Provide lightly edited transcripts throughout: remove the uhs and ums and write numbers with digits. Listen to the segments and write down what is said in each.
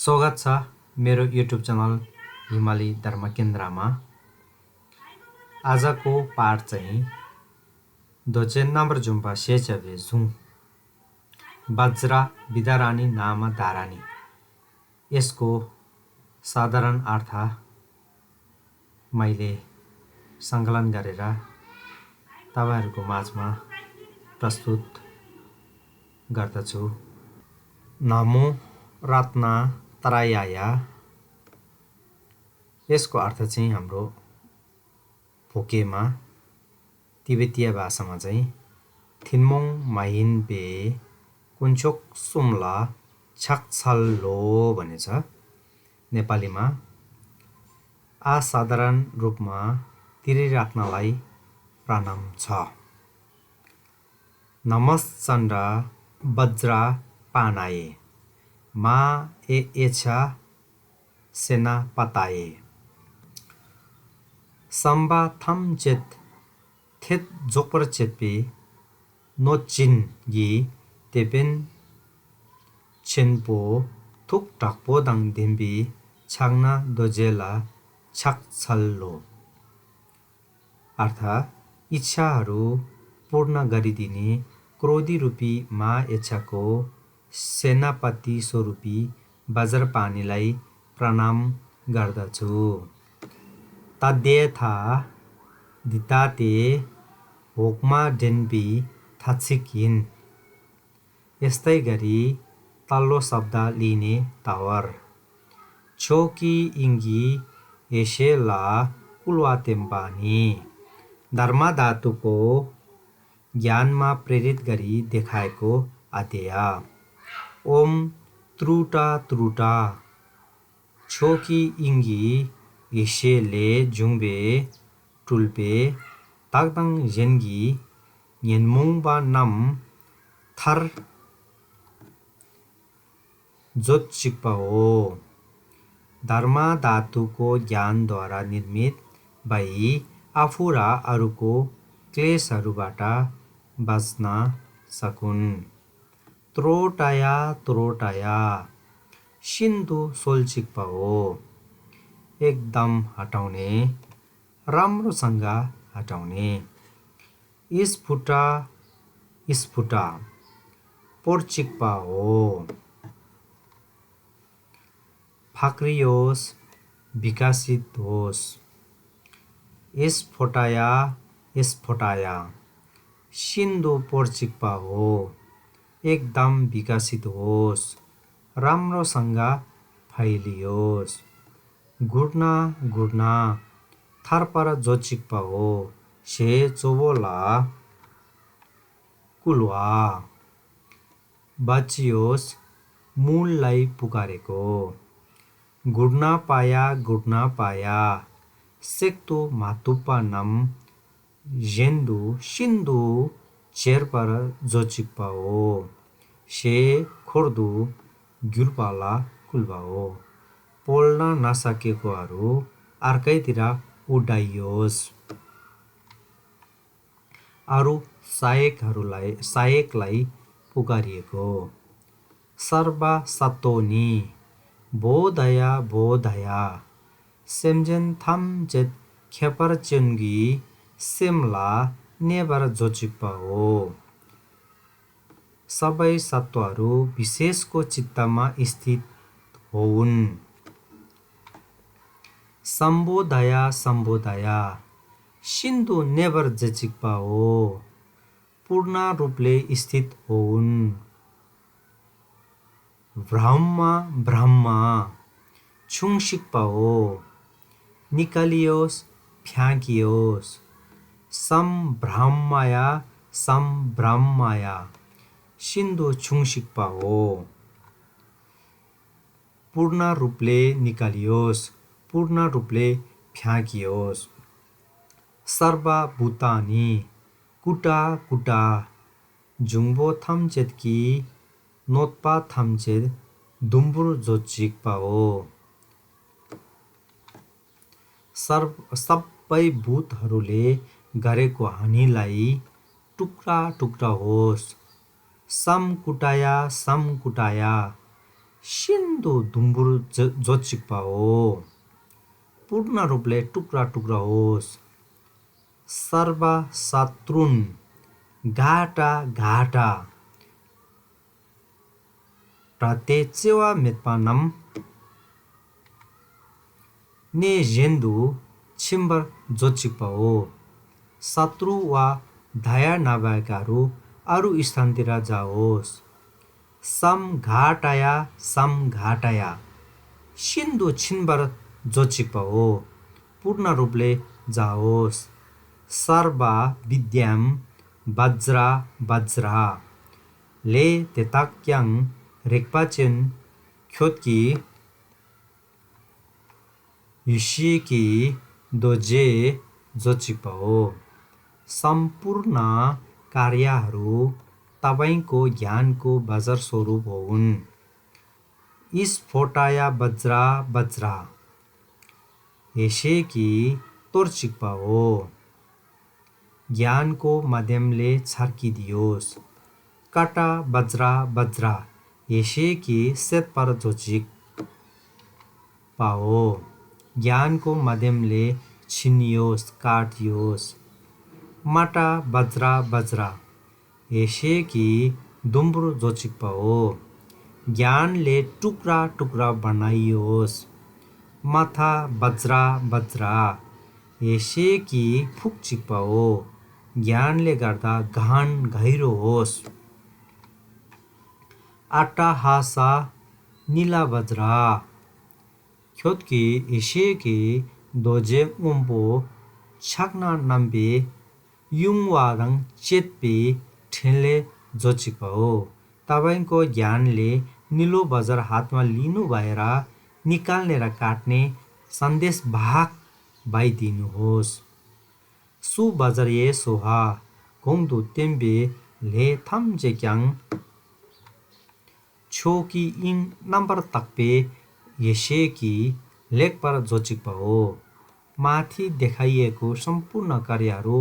स्वागत छ मेरो युट्युब च्यानल हिमाली धर्म केन्द्रमा। आजको पाठ चाहिँ दोचेन नम्बर जुम्पा सेचबे जुङ बज्रा विदारानी नाम धारानी। यसको साधारण अर्थ मैले सङ्कलन गरेर तपाईहरुको माझमा प्रस्तुत गर्दछु। नमो रत्ना तरायाया। यसको अर्थ चाहिँ हाम्रो भोकेमा तिब्बतीय भाषामा चाहिँ थिन्मोङ माहिन बे कुञ्चोक सुम्ला छक्छल्लो भनेछ। नेपालीमा असाधारण रूपमा तिरिराख्नलाई प्रणाम छ। नमस्चण्ड वज्रा पानाए मा एछा सेना पताए सम्बा थम चेत थेत जोपर चेतपे नोचिन गी तेपेन चेनपो थुक टाकपो दङ दिम्बी छाग्ना दोजेला छक्छल्लो। अर्थ इच्छाहरू पूर्ण गरिदिने क्रोधी रूपी मा एच्छाको सेनापति स्वरूपी वज्रपानीलाई प्रणाम गर्दछु। तद्यथा दिताते होकमा डेन्बी थाचिकिन। यस्तै गरी तल्लो शब्द लिने टावर छोकी इङ्गी एसेला कुलवातेम्पानी। धर्म धातुको ज्ञानमा प्रेरित गरी देखाएको अध्यय। ओम त्रुटा त्रुटा छोकी इङ्गी एसेले जुङबे टुल्बे तागदङ जेन्गी न्यनमुङबा नम थर जोतचिक्पा हो। धर्म धातुको ज्ञानद्वारा निर्मित भई आफू र अरूको क्लेशहरूबाट बच्न सकुन्। त्रोटाया त्रोटाया सिन्धु सोल्चिक्पा हो। एकदम हटाउने, राम्रोसँग हटाउने। स्फुटा स्फुटा पोर्चिक्पा हो। फाक्रियोस् विकसित होस्। स्फोटाया स्फोटाया सिन्धु पोर्चिक्पा हो। एकदम विकसित होस्, राम्रोसँग फैलियोस्। गुड्ना गुड्ना थरपर जोचिक्पा हो। से चोबोला कुलवा बचियोस् मूललाई पुकारेको। गुड्ना पाया सेक्तो मातुप्पा नम जेन्दु सिन्धु चेरपर जोचिक्पा हो। से खोर्दु ग्युर्पाला कुल्बा हो। पोल्न नसकेकोहरू अर्कैतिर उडाइयोस्। अरू सहायकलाई पुकारिएको। सर्वा सतोनी बोधया बोधया सेम्जेन थम चेत खेपर चुन्गी सिमला नेबर जोचिक्पा हो। सबै सत्वहरू विशेषको चित्तमा स्थित होउन्। सम्बोधया सम्बोधया सिन्धु नेबर जोचिक्पा हो। पूर्ण रूपले स्थित होउन्। ब्रह्मा ब्रह्मा छुङसिक्पा हो। निकालियोस् फ्याँकियोस्। सम्भ्रामाया सम्भ्रामाया सिन्धु छुङसिक्पा हो। पूर्ण रूपले निकालियोस्, पूर्ण रूपले फ्याँकियोस्। सर्वभूतानि कुटा कुटा जुङ्बो थमचेतकी नोत्पा थमचेत दुम्बुर जोचिक्पा हो। सबै भूतहरूले गरेको हानिलाई टुक्रा टुक्रा होस्। समकुटाया समकुटाया सिन्धु दुम्बुरु जोचिक्पाओ पूर्ण रूपले टुक्रा टुक्रा होस् सर्वा शत्रुन घाटा घाटा प्रत्येचेवा मेत्पानम ने जेन्दु छिम्बर जोचिक्पाओ शत्रु वा दया नभएकाहरू अरू स्थानतिर जाओस् समघाटाया सिन्धु छिम्बर जोचिक्पाओ पूर्ण रूपले जाओस् सर्वा विद्याम वज्रा ले तेताक्याङ रेक्पाचेन ख्योत्की युशिकी दोजे जोचिक्पाओ सम्पूर्ण कार्यहरू तपाईको ज्ञानको बजार स्वरूप हुन् स्फोटाया वज्रा यसैकी तोर्चिक्पाओ ज्ञानको माध्यमले छर्किदियोस् काटा वज्रा यसैकी सेतपर जोचिक पाओ ज्ञानको माध्यमले छिनियोस् काटियोस् माटा वज्रा यसैकी दुम्बुरु जोचिक्पाओ ज्ञानले टुक्रा टुक्रा बनाइयोस् माथा वज्रा यसैकी फुक्चिक्पाओ ज्ञानले गर्दा गहन गहिरो होस् आटा हासा नीला वज्रा ख्योत्की यसैकी दोजे उम्बो छाक्ना नम्बे युङवादङ चेत्पे ठेले जोचिक्पाओ तपाईको ज्ञानले नीलो बजार हातमा लिनु भएर निकाल्ने र काट्ने सन्देश भाग भइदिनुहोस् सु बजार ये सोहा गोङदु तेम्बे ले थम्जेक्याङ छोकी इङ नम्बर तक्पे यसैकी लेखपर जोचिक्पाओ माथि देखाइएको सम्पूर्ण कार्यहरू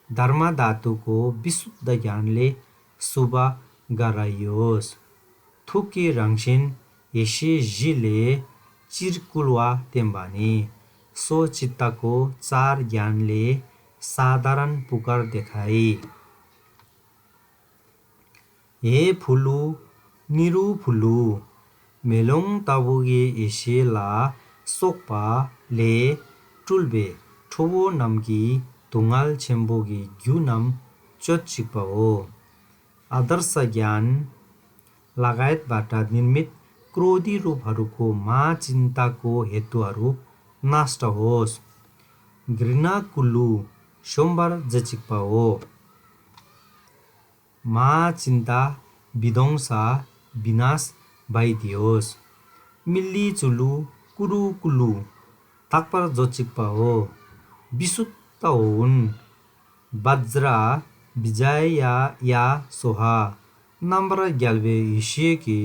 धर्मधातुको विशुद्ध ज्ञानले शुभ गराइयोस् थुकी रङसिन यसैजीले चिर्कुलवा तेम्बानी सो चित्तको चार ज्ञानले साधारण पुकार देखाई हे फुलु निरु फुलु मेलोङ ताबुगे यसैला सोक्पा ले टुल्बे ठोबो नम्की तुङाल छेम्बोगी ग्युनम चोचिक्पाओ आदर्श ज्ञान लगायतबाट निर्मित क्रोधी रूपहरूको महाचिन्ताको हेतुहरू नष्ट होस् घृणा कुल्लु सोमबार जोचिक्पाओ महाचिन्ता विध्वंसा विनाश भइदियोस् मिल्ली चुलु कुरु कुल्लु थाक्पर जोचिक्पाओ विशुद्ध हुन् वज्रा विजय या सोहा नम्बर ग्याल्बे यसैकी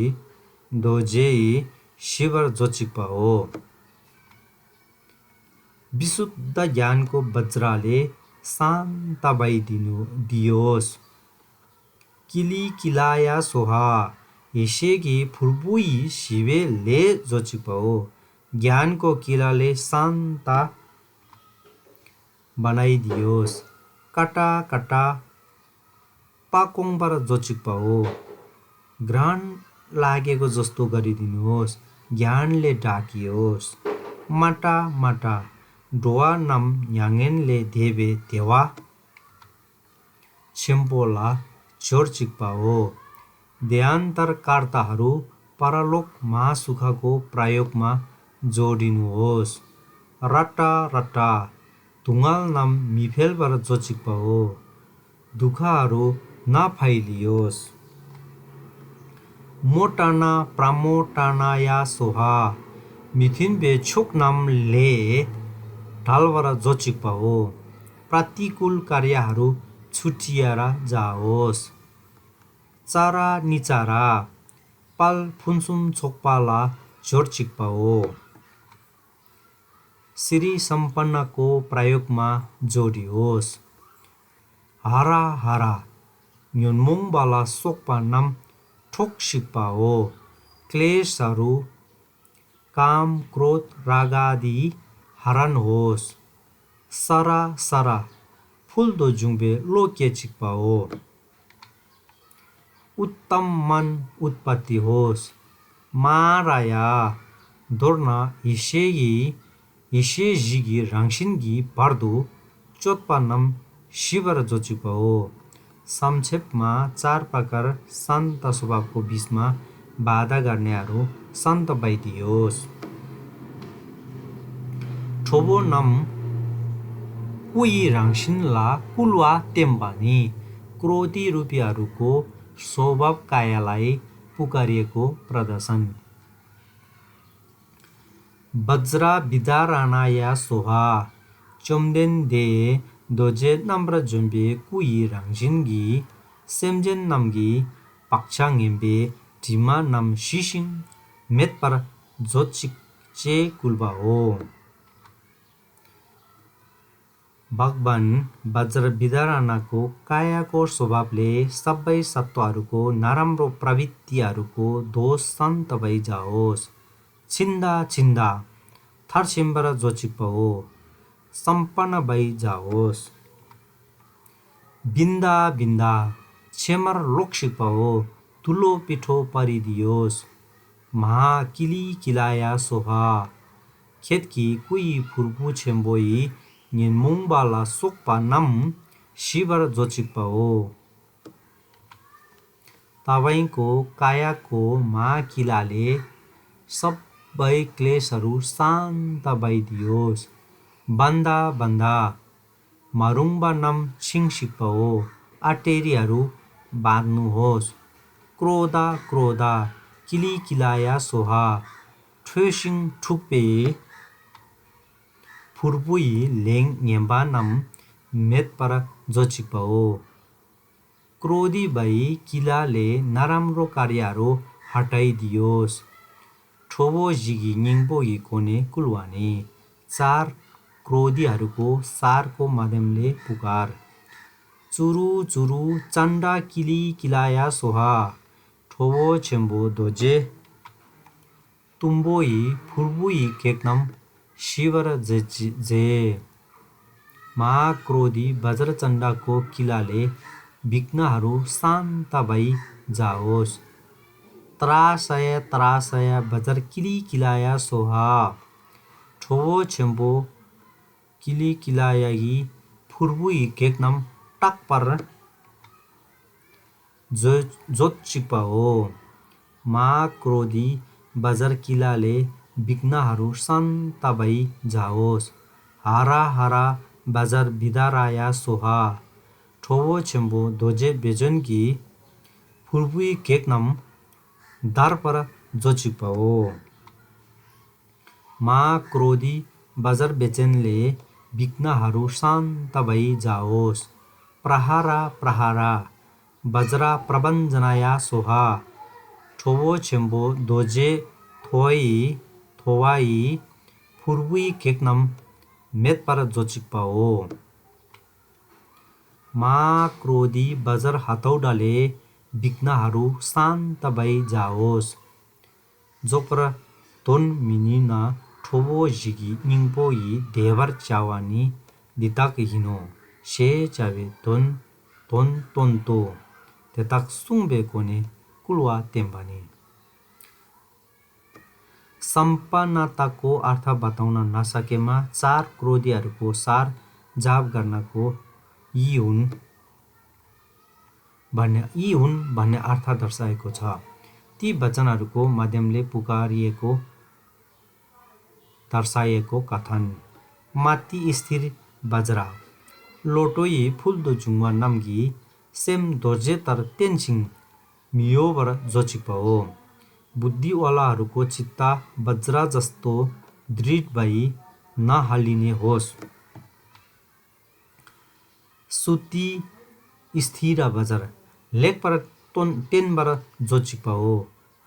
दोजेई शिवर जोचिक्पाओ विशुद्ध ज्ञानको वज्राले शान्त भइदियोस् किली किलाया सोहा यसैकी फुर्बुई शिवे ले जोचिक्पाओ ज्ञानको किलाले शान्त बनाइदियोस् काटा काटा पाकोङबाट जोचिक्पाओ ग्रहण लागेको जस्तो गरिदिनुहोस् ज्ञानले ढाकियोस् माटा माटा डोवा नम याङेनले देवे देवा छिम्पोला जोर्चिक्पाओ देहान्तरकर्ताहरू परलोक महासुखको प्रयोगमा जोडिनुहोस् रट्टा रट्टा तुङाल नाम मिफेलबाट जोचिक्पाओ दुःखहरू नफैलियोस् मोटाना प्रामोटानाया सोहा मिथिन बे छोक नामले ढालबाट जोचिक्पाओ प्रतिकूल कार्यहरू छुटिएर जाओस् चारा निचारा पाल फुन्सुम छोकपाला जोर्चिक्पाओ श्री सम्पन्नको प्रयोगमा जोडियोस् हरा हरा न्योनमोङबाला सोक्पा नाम ठोक सिक्पाओ क्लेशहरू काम क्रोध रागादि हरनुहोस् सरा सरा फुल्दो जुङ्बे लोके चिक्पाओ उत्तम मन उत्पत्ति होस् माराया दोर्ना हिसेजिगी राङसिनगी पर्दो चोत्पा नम शिवर जोचिपाओ संक्षेपमा 4 प्रकार शान्त स्वभावको बीचमा बाधा गर्नेहरू शान्त भइदियोस् ठोबो नम कुई राङसिनला कुलवा तेम्बानी क्रोधी रूपीहरूको स्वभाव कायालाई पुकारिएको प्रदर्शन बज्रा बिदारानाया सोहा चोम्देन दे दोजे नम्र जुम्बे कुई राङसिनगी सेमजेन नमगी पाक्छाङेम्बे ढिमा नम सिसिङ मेट पर जोचिक्चे कुलबा हो भगवान वज्र विदारानाको कायाको स्वभावले सबै सत्वहरूको नराम्रो प्रवृत्तिहरूको दोष शान्त भइजाओस् छिन्दा छिन्दा थरछिम्बर जोचिक्पो सम्पन्न भइजाओस् बिन्दा बिन्दा छेमर लोकसिक्पो तुलो पिठो परिदियोस् महाकिली किलाया सोहा खेतकी कुई फुर्पु छेम्बोई निन्मुङबाला सोक्पा नम शिवर जोचिक्पो तपाईँको कायाको महाकिलाले सबै क्लेशहरू शान्त भइदियोस् बन्दा बन्दा मारुङबा नम छिङसिक्पो अटेरीहरू बाँध्नुहोस् क्रोधा क्रोधा किली किलाया सोहा ठुसिङ ठुक्पे फुर्पुई लेङ न्यम्बा नम मेट पर जोचिक्पो क्रोधी भई किलाले नराम्रो कार्यहरू हटाइदियोस् ठोबो जिगी निङबोगी कोने कुलवानी 4 क्रोधीहरूको सारको माध्यमले पुकार चुरु चुरु चण्डा किली किलाया सोहा ठोबो छेम्बो दोजे तुम्बोई फुर्बुई केक्नम शिवर जे महाक्रोधी वज्रचण्डाको किलाले विघ्नहरू शान्त भई जाओस् त्रासय त्रासय वज्र किली किलाया सोहा ठोबो छेम्बो किली किलायागी फुर्बुई केक्नम टक पर जोचिक्पो महाक्रोधी वज्र किलाले विघ्नहरू शान्त भई जाओस् हरा हरा वज्र विदाराया सोहा ठोबो छेम्बो दोजे बेजनकी फुर्बुई केक्नम दर पर जोचिक्पो महाक्रोधी वज्र बेचनले विघ्नहरू शान्त भई जाओस् प्रहारा प्रहारा वज्रा प्रबन्जनाया सोहा ठोबो छेम्बो दोजे थोवाई फुर्बुई केक्नम मेट पर जोचिक्पो महाक्रोधी वज्र हतौडाले विघ्नहरू शान्त भई जाओस् जोकर तोन मिनिना ठोबो जिगी निङपोई देवर चावानी दिताक हिनो से चावे तोन तोन्तो तेताक सुङबे कोने कुलवा तेम्बानी सम्पन्नताको अर्थ बताउन नसकेमा 4 क्रोधीहरूको सार जाप गर्नको यी हुन् भन्ने अर्थ दर्शाएको छ ती वचनहरूको माध्यमले पुकारिएको दर्शाएको कथन माथि स्थिर बज्रा लोटोई फुल्दो जुङ्वा नम्गी सेम दोर्जे तर तेन्सिङ मियोबर जोचिक्पो बुद्धिवालाहरूको चित्त वज्रा जस्तो दृढ भई नहलिने होस् सुती स्थिर वज्र लेख पर तेनबर जोचिक्पो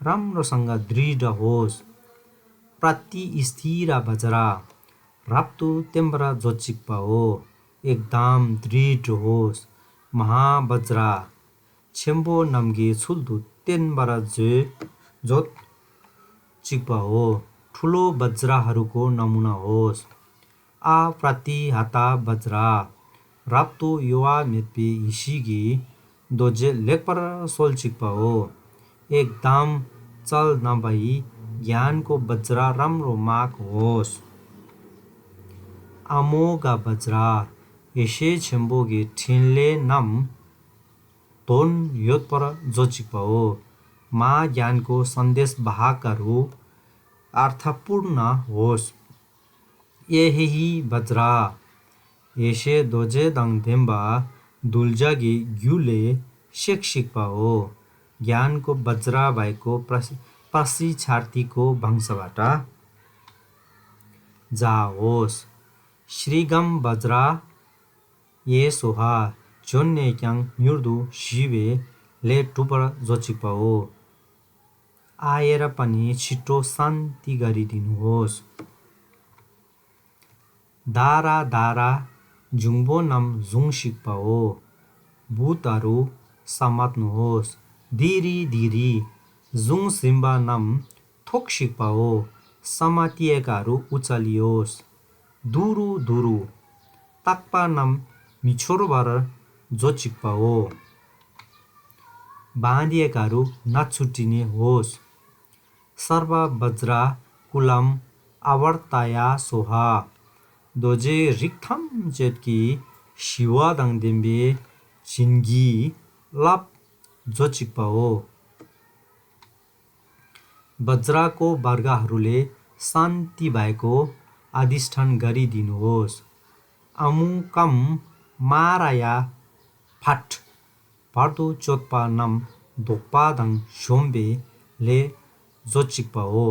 राम्रोसँग दृढ होस् प्रति स्थिर वज्रा राप्तु तेम्बर जोचिक्पो एकदम दृढ होस् महावज्रा छेम्बो नम्गी छुल्दु तेनबर जोत चिक्पा हो, ठुलो बज्राहरूको नमुना होस्। आ प्रति हाता बज्रा राप्तो युवा मेत्पी हिसिगी दोजे लेखपर सोल चिक्पा हो। एकदम चल नभई ज्ञानको बज्रा राम्रो माग होस्। आमोगा बज्रा यसै छेम्बोगी ठिनले नम धोन योतपर जो चिक्पा हो। मा ज्ञानको सन्देश वाहकहरू अर्थपूर्ण होस्। यही बज्रा यसै दोजे दङ देम्बा दुल्जागी ग्युले सेक सिक्पा हो। ज्ञानको बज्रा भएको प्रशिक्षार्थीको वंशबाट जाओस्। श्रीगम बज्रा ये सोहा जोन्ने क्याङ निर्दु शिवे ले टुपर जोचिक्पा हो। आएर पनि छिटो शान्ति गरिदिनुहोस्। दारा दारा जुङ्बो नम जुङ सिक्पा हो। भूतहरू समात्नुहोस्। दिरी दिरी जुङ सिम्बा नम थोक सिक्पा हो। समातिएकाहरू उचालियोस्। दुरु दुरु ताक्पा नम मिछोरबार जो चिक्पा हो। बाँधिएकाहरू नछुटिने होस्। सर्व बज्रा कुलम आवर्ताया सोहा दोजे रिक्थम जेटकी शिवा दङदेम्बे जिन्गी लप जो चिक्पा हो। बज्राको वर्गहरूले शान्ति भएको अधिष्ठान गरिदिनुहोस्। अमुकम माराया फाट भर्दो चोत्पा नम दोक्पा दङ झोम्बे ले जो चिक्पा हो।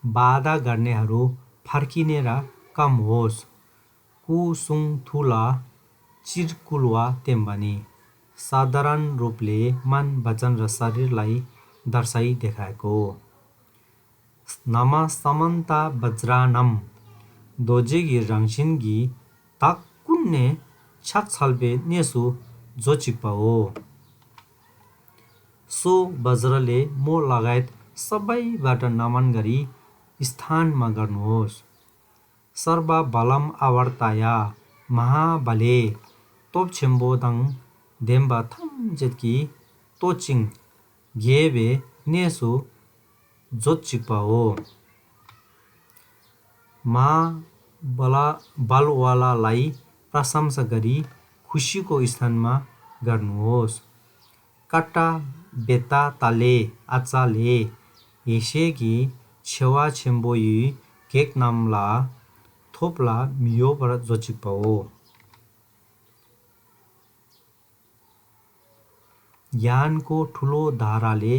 बाधा गर्नेहरू फर्किनेर कम होस्। कुसुङ थुला चिर्कुलवा तेम्बनी साधारण रूपले मन वचन र शरीरलाई दर्शाइ देखाएको। नम समन्ता वज्रानम दोजेगी रङसिनगी ताक्कुन्ने छाछल्बे नेसु जो चिक्पा हो। सो वज्रले मो लगायत सबैबाट नमन गरी स्थानमा गर्नुहोस्। सर्व बलम आवर्ताया महाबले तोपछेम्बो दङ देम्बा थम जेतकी तोचिङ घेबे नेसु जो चिक्पा हो। मा बलवालालाई प्रशंसा गरी खुसीको स्थानमा गर्नुहोस्। काटा बेता ताले आचाले यसैकी छेवा छेम्बोई केक नामला थोपला मियो पर जो चिक्पा हो। ज्ञानको ठुलो धाराले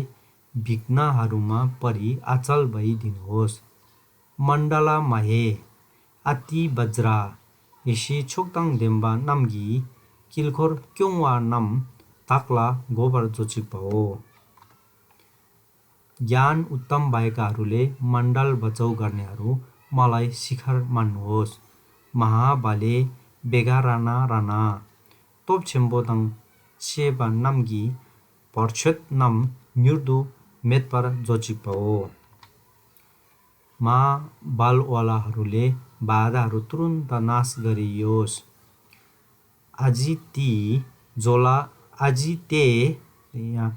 विघ्नहरूमा परि अचल भइदिनुहोस्। मण्डला महे अति बज्रा यसै छोक्ताङ देम्बा नम्गी किलखोर क्योङवा नम ताक्ला गोबर जो चिक्पा हो। ज्ञान उत्तम भएकाहरूले मण्डल बचाउ गर्नेहरू मलाई शिखर मान्नुहोस्। महाबले बेगा राना राना तोपछेम्बो दङ सेबा नम्गी पर्छेत नम निर्दु मेतपर जो चिक्पा हो। मा बालवालाहरूले बाधाहरू तुरुन्त नाश गरियोस्। अजिती जोला अजिते यहाँ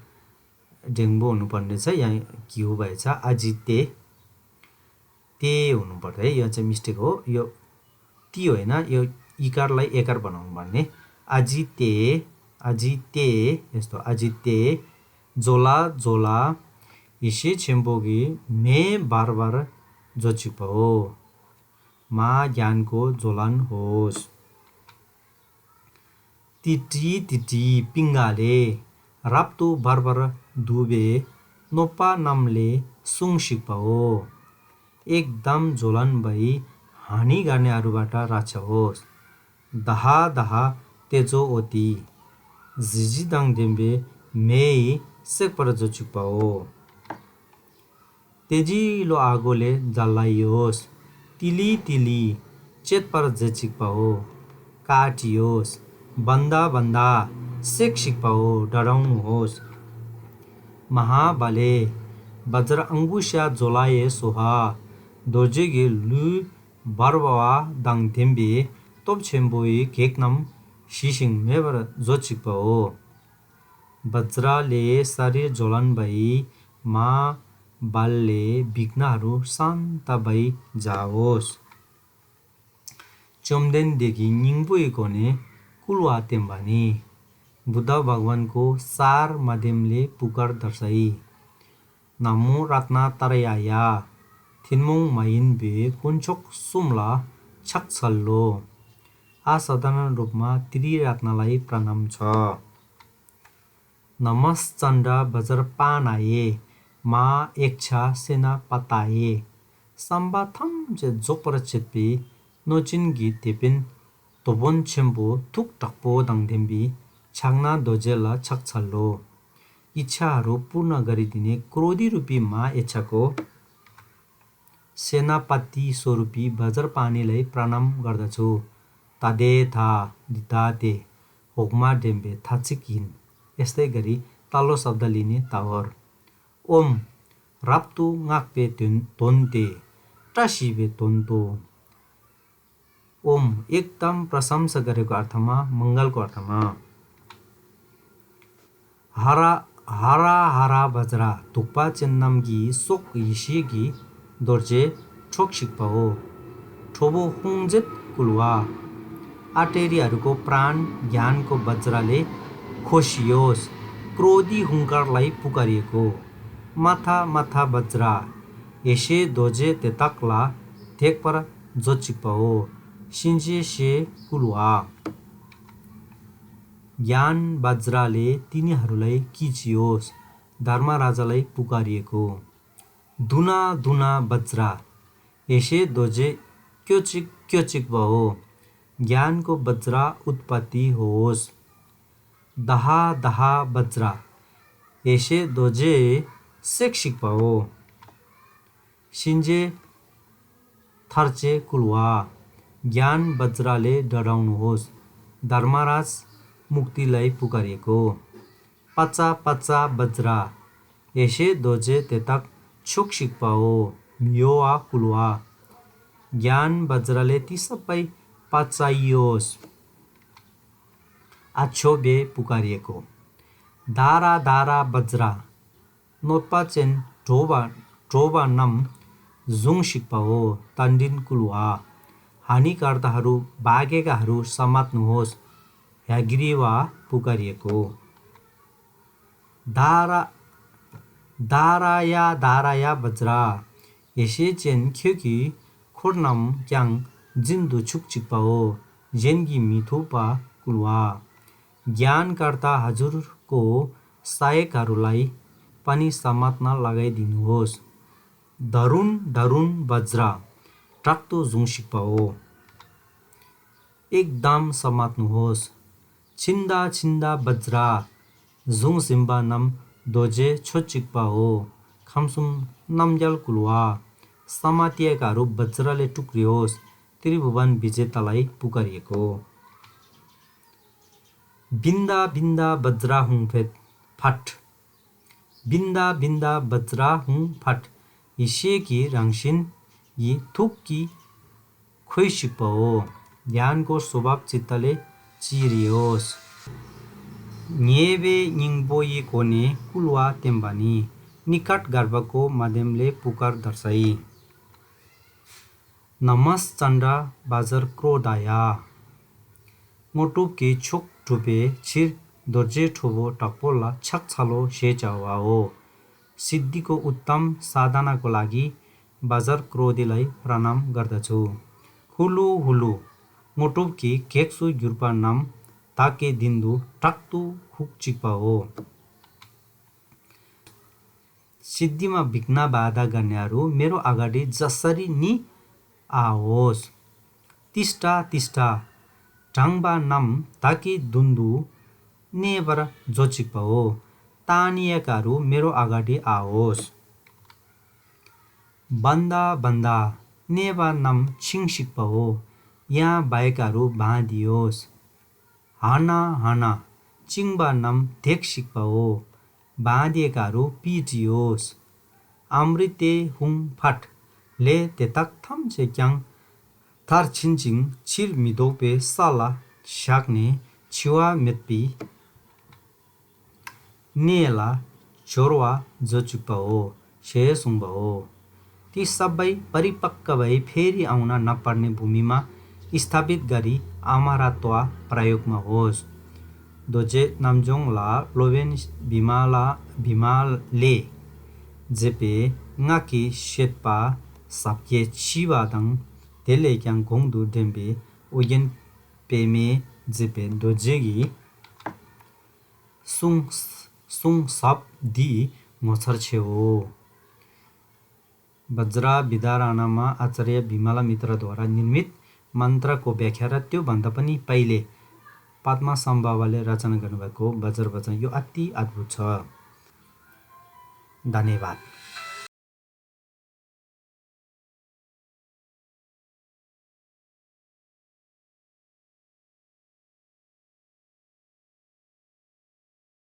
डेङ्बो हुनुपर्ने छ, यहाँ घिउ भएछ अजिते ते हुनुपर्छ है, यो चाहिँ मिस्टेक हो। यो ती होइन, यो इकारलाई एकार बनाउनु पर्ने। अजिते अजिते यस्तो अजिते जोला जोला यसै छेम्बोगी मे बारबार जो चिक्पा हो। मा ज्ञानको जोलान होस्। तिटी तिटी पिङ्गाले राप्तो बारबार दुबे नोपा नमले सुङ सिक्पा हो। एकदम जोलन भई हानि गर्नेहरूबाट रक्षा होस्। दहा दहा तेजो ओती जिजिदङ देम्बे मेई सेकपर जो चिक्पा हो। तेजिलो आगोले जलाइयोस्। तिली तिली चेतपर जे चिक्पा हो। काटियोस्। बन्दा सेक सिक्पा हो। डराउनुहोस्। महाबले बज्र अंगुष्या जोलाए सोहा दोर्जेगे लु बारवा दांग थेम्बे तोप छेम्बोई केकनम शिशिंग मेबर जोचिकपाओ बज्राले शरीर जोलन भई मा बालले विघ्नहरू शान्त भई जाओस् चोम्देनदेखि निङबोइकोने कुलवा तेम्बानी बुद्ध भगवानको सार माध्यमले पुकार दर्शाई नामो रातना तरयाया थिन्मोङ माइन बे कुन्छोक सुम्ला छक्छल्लो असाधारण रूपमा त्रिरत्नलाई प्रणाम छ नमस्चण्ड वज्रपानाए मा एकछा सेना पताए सम्बा थम्चे जोपर चेप्पी नोचिनगी तेपिन तोबोन छेम्बो थुक टक्पो दङधेम्बी छाग्ना दोजेला छक्छल्लो इच्छाहरू पूर्ण गरिदिने क्रोधी रूपी मा इच्छाको सेनापति स्वरूपी वज्रपानीलाई प्रणाम गर्दछु तादे था दिताते होकमा डेम्बे थाचिकिन यस्तै गरी तल्लो शब्द लिने तावर ओम राप्तु ngaकपे तोन्ते टासिबे तोन्तो ओम एकदम प्रशंसा गरेको अर्थमा मङ्गलको अर्थमा हरा हरा हरा वज्रा थुक्पा चेन्नमगी सोक यिसिगी दोर्जे ठोकसिक्पाओ ठोबो हुङजेत कुलवा आटेरीहरूको प्राण ज्ञानको वज्रले खोसियोस् क्रोधी हुङ्कारलाई पुकारिएको माथा माथा वज्रा यसे दोजे तेतक्ला थेक पर जोचिक्पाओ सिन्जे से कुलवा ज्ञान वज्राले तिनीहरूलाई किचियोस् धर्मराजालाई पुकारिएको दुना दुना वज्रा यसे दोजे क्योचिक भयो ज्ञानको वज्रा उत्पत्ति होस् दहा दहा वज्रा यसे दोजे शिक्षिक भयो सिन्जे थर्चे कुलवा ज्ञान वज्राले डराउनुहोस् धर्मराज मुक्तिलाई पुकारिएको पच्चा पच्चा वज्रा यसे दोजे तेतक छुकसिक पाओ मियोवा कुलवा ज्ञान वज्रले ती सबै पचाइयोस् आछोबे पुकारिएको दारा दारा वज्रा नोत्पाचेन ढोबा नम जुङ सिक्पाओ तन्डिन कुलवा हानिकर्ताहरू भागेकाहरू समात्नुहोस् ह्याग्रीवा पुकारिएको दाराया वज्रा यसे चेन ख्योकी खोर्नम क्याङ जिन्दु छुकचिक्पाओ जेन्गी मिथोपा कुलवा ज्ञानकर्ता हजुरको सहायकहरूलाई पनि समात्न लगाइदिनुहोस् धरुन वज्रा टाक्तो जुङसिक्पाओ एकदम समात्नुहोस् छिन्दा वज्रा जुङ सिम्बा नम दोजे छोचिक्पाओ खम्सुम नम्ज्याल कुलवा समातिएकाहरू वज्रले टुक्रियोस् त्रिभुवन विजेतालाई पुकारिएको बिन्दा बिन्दा वज्रा हुङ फट बिन्दा वज्रा हुङ फट हिसेकी राङसिन यी थुक्की खोइसिक्पाओ ज्ञानको स्वभाव चित्तले चिरियोस् न्येबे निङबोई कोने कुलवा तेम्बानी निकट गर्भको माध्यमले पुकार दर्शाई नमस्चण्ड बाजर क्रोधाया मोटुकी छोक टुपे छिर दोर्जे ठोबो टक्पोला छक छलो सेचावाओ सिद्धिको उत्तम साधनाको लागि बाजर क्रोधीलाई प्रणाम गर्दछु हुलु मोटुकी केक्सु युर्पा नाम ताके दिन्दु टाक्तु खुक्चिक्पाओ सिद्धिमा विघ्न बाधा गर्नेहरू मेरो अगाडि जसरी नि आओस् तिष्ठा ढाङबा नाम ताकि दुन्दु नेबर जोचिक्पाओ तानिएकाहरू मेरो अगाडि आओस् बन्दा नेबा नाम छिङसिक्पाओ यहाँ बाहेकाहरू बाँधियोस् हाना चिङबा नाम धेक सिक्पाओ बाँधिएकाहरू पिटियोस् आमृते हुङ फाट ले तेताक थम से क्याङ थार छिनचिङ छिर मिदोपे साला शाक्ने छिवा मेत्पी नेला चोरवा जोचुक्पा हो शे सुङ्बा हो। ती सबै परिपक्व भई फेरि आउन नपर्ने भूमिमा स्थापित गरी अमरत्व प्रयोगमा होस्। दोजे नामजोङ ला लोभेन भिमाले जेपे ngaki shetpa sapye chiwa dang tele kyang gongdu dembe uyen peme jepe dojegi sung sap di ngochar छेउ। वज्रा विदारानामा आचार्य भिमाला मित्रद्वारा निर्मित मन्त्रको व्याख्या र त्योभन्दा पनि पहिले पद्मसम्भवले रचना गर्नुभएको वज्र वचन यो अति अद्भुत छ। धन्यवाद।